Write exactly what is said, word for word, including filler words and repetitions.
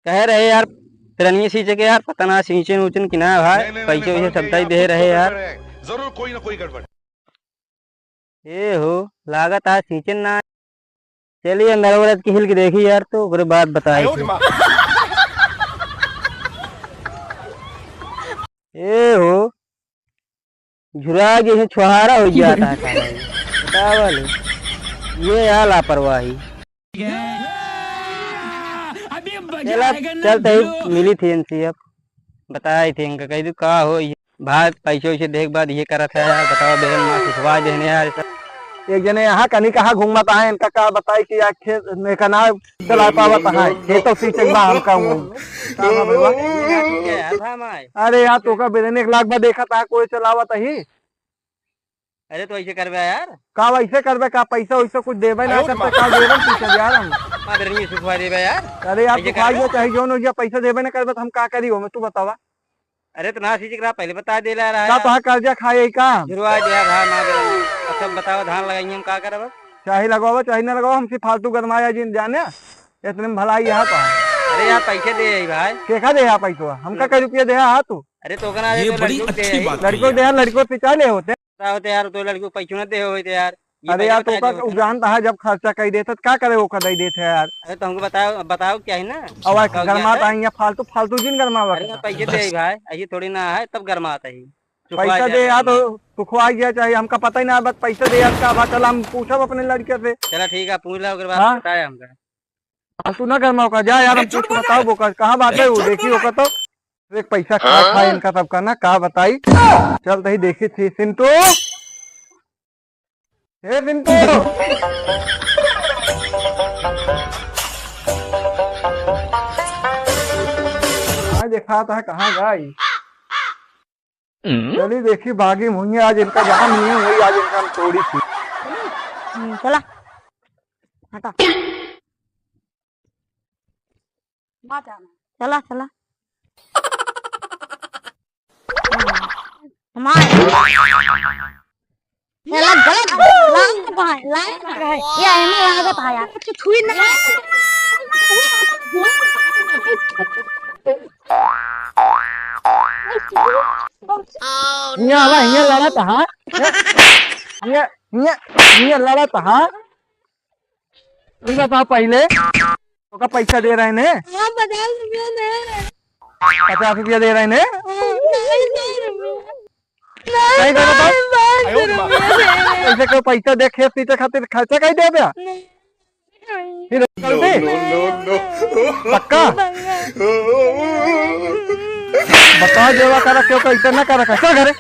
कहे रहे यार, फिरनिया सींचे के यार, पता ना सींचेन उचेन कि ना भाई, नहीं, नहीं, नहीं, पैसे वैसे गड़बड़ सब नहीं, दे आपको रहे कुछ यार। गड़बड़ है। जरूर कोई ना कोई गड़बड़। ए हो, लागत आज सींचेन ना। चलिए अंदर औरत की हिल के देखी यार, तो ओकरे बाद बताए आयो थे। रे माँ। ए हो, झुरा के जैसे छुहारा हो जाता है साला ये। बतावा ले। ये यार लापरवाही। अभी मजा चला, आएगा ना चल तही भिड़ो। मिली थी इनसे अब। बताई थी इनका, कही तू का हो ये? भाई, पैसे वैसे देख बाद ये करत है यार, बतावा, बेगन माँ सिखवा देने यार, ये सब। एक जने यहाँ कनी कहाँ घूमत आए, इनका का बताई कि यार खेत में का ना चला पावत है, खेतों से चल बा हमका हूँ। का ना भैया? ये ना ठीक है यार, था माय। अरे यार, तो का बेगन एक लाख बाद देखा था, कोई चलावत ही। अरे तो ऐसे करबे यार। का वैसे करबे, का पैसा वैसा कुछ देबे ना आयो करते, माँ। का देबे पीछे यार हम। माँ, बेगन सिखवा देबे यार। अरे यार, ऐसे तू खाई करबे? चाहे जो न हो, पैसा देबे ना करबे तो हम का करी हो, मैं तू बतावा। अरे तो ना सींचे के रहा, पहले बता दे ला रहा का है। तोहार कर्जा खाए का? झुरवा दे यार, हाँ, ना दे। अच्छा बताओ, धान लगाई हम का करब? चाहे लगावा, चाहे ना लगावा, हमसे फालतू गरमाया जिन जाने। इतने में भलाई यहाँ तो है। अरे यार, पैसे दे आई भाई। केका दे यहाँ पैसा? हमका कई रुपया दे यहाँ तू? अरे तो ओकरा ये तो बड़ी लड़कियों के दे अच्छी आई। बात कही लड़कियों है। दे यहाँ, लड़कियों पिछा ले होते। पता होते यार, तो लड़कियों को पैसों ना दे होते यार। ये अरे पहले यार, तो बता ओका दे होते। उ जानता है, जब खर्चा कई देत है, तो का करे ओका दई देत है यार? अरे तो हमको बताओ, बताओ क्या है ना? अब बताओ क्या गरमात है? आई है, फालतू, फालतू जिन गरमावा अरे करता। पैसे दे भाई, ऐसे थोड़ी ना है, तब गरमात है। चुकवा पैसा जाए दे यार, गरमात। तो सुखवा गया चाहे, हमका पता ही ना, बस पैसा दे यार, का बात चला, हम पूछब अपने लड़के से। चला ठीक है, पूछ ला, ओकर बाद हाँ? बताए हमका। फालतू ना गरमावा का, जा यार, हम पूछ बताओ, वो का, कहाँ बात है, वो देखी, वो का तो। एक पैसा खा खा इनका सबका ना, का बताई। चल तही देखी थी, सिंटू। हे पिंटू। हाँ, देखा था कहाँ गई। चली देखी बागी मुहिया, आज इनका जहाँ मिली हुई, आज इनका हम तोड़ी थी। हम्म, चला। हटा। चला, चला। हमार। चला, गलत, लाइन पे है, लाइन पे है। ये एमे लागत है यार। छुई ना। हियाँ आवा, हियाँ लड़त हा। हियाँ, हियाँ, हियाँ लड़त हा। ई बता पहिले, ओका पैसा दे रहे ने? हाँ, पचास रुपया दे रहे। पचास रुपया दे रहे ने? हाँ, नहीं, सौ रुपया। नहीं, नहीं, नहीं, पाँच सौ रुपया दे रहे। ऐसे कोई पैसा दे, खेत सींचे खातिर खर्चा कई देबे? नहीं। फिर चल दे। No, no, no, no। पक्का? पक्का। बता देवा करा, क्यों का इतना करा, चल घरे।